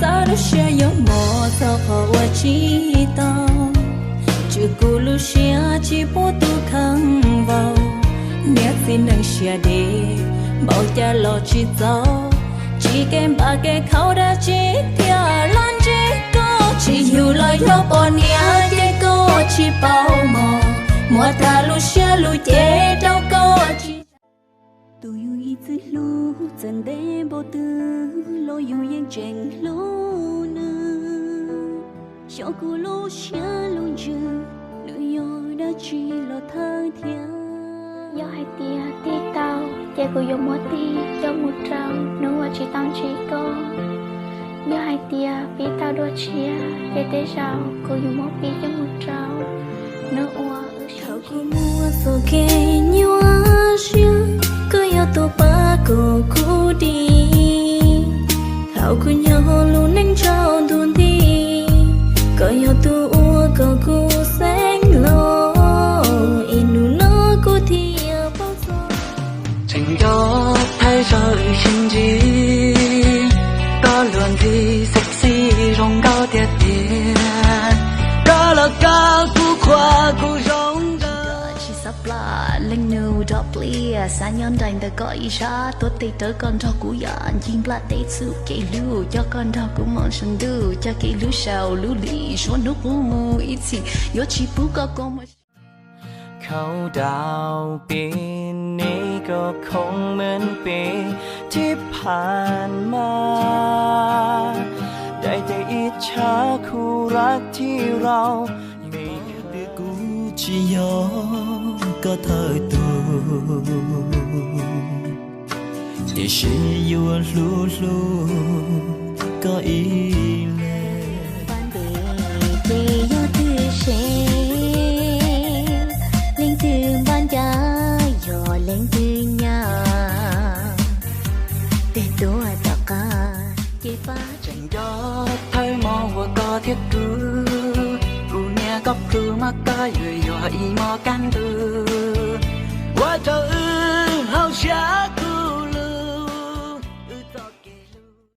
Tag lub siab yuav mus txog qhov uas tsis tau, tswj kuv lub siab tsis pub tus kheej vau. Niam txiv neej siab deb, npaum cas los tsis txaus, tsis kev npam kev khaum dab tsi thiaj los ntsib koj. Tsis yug los yog poj niam ces koj tsis paub mog, muab tag lub siab lub cev rau koj tsis. Tus yus ib txwm hlub txawm ntev npaum twg los yus yeej tseem hlub nws. Xyov kuv lub siab lub ntsws, nws yog dab tsi los thawj thiab. Yog hais tias tig tau, ces kuv yuav muab tig coj mus rau hnub uas tsis tau ntsib koj. Yog hais tias pib tau dua tshiab, ces tej zaum kuv yuav muab pib coj mus rau hnub uas wb sib. Thaum kuv muaj txoj kev nyuaj siab, koj yog tus pab kom kuv dim. Thaum kuv nyob lub neej tsaus ntuj nti, koj yog tus uas kom kuv xeeb los, es hnub no kuv thiaj paub txog. Tseem nco thaum zog wb sib ntsib, koj luag ntxhi sexy zoo nkauj tiag tiag, koj los koj kuj qhuas kuv zoo nkauj. Tsis xav plam leej nus rov pliag, xav nyob nraim ntawm koj ib sab, tuav tes rawv koj nrog kuv yam ncig nplaj teb txhum kev hlub, coj koj nrog kuv mus saum ntuj, coj kev hlub saum lub hli, suav hnub qub mus ib txhis, yuav tsis pub koj kua muag. เขาดาวปีนี้ก็คงเหมือนปีที่ผ่านมา ได้แต่อิจฉาคู่รักที่เรา Thaum twg kuv tsis yog koj thawj tus, tiam sis yuav hlub hlub koj ib leeg. Npaj ntev ces yog twb seb, leej twg npaj ncaj yog leej twg nyab, tej tuaj tom qab ces pab. Tseem nco thawj hmo uas koj thiab kuv, kuv niam koj plhu mas koj yuav yuav ib hmo kaj ntug, ua rau wb hauv siab.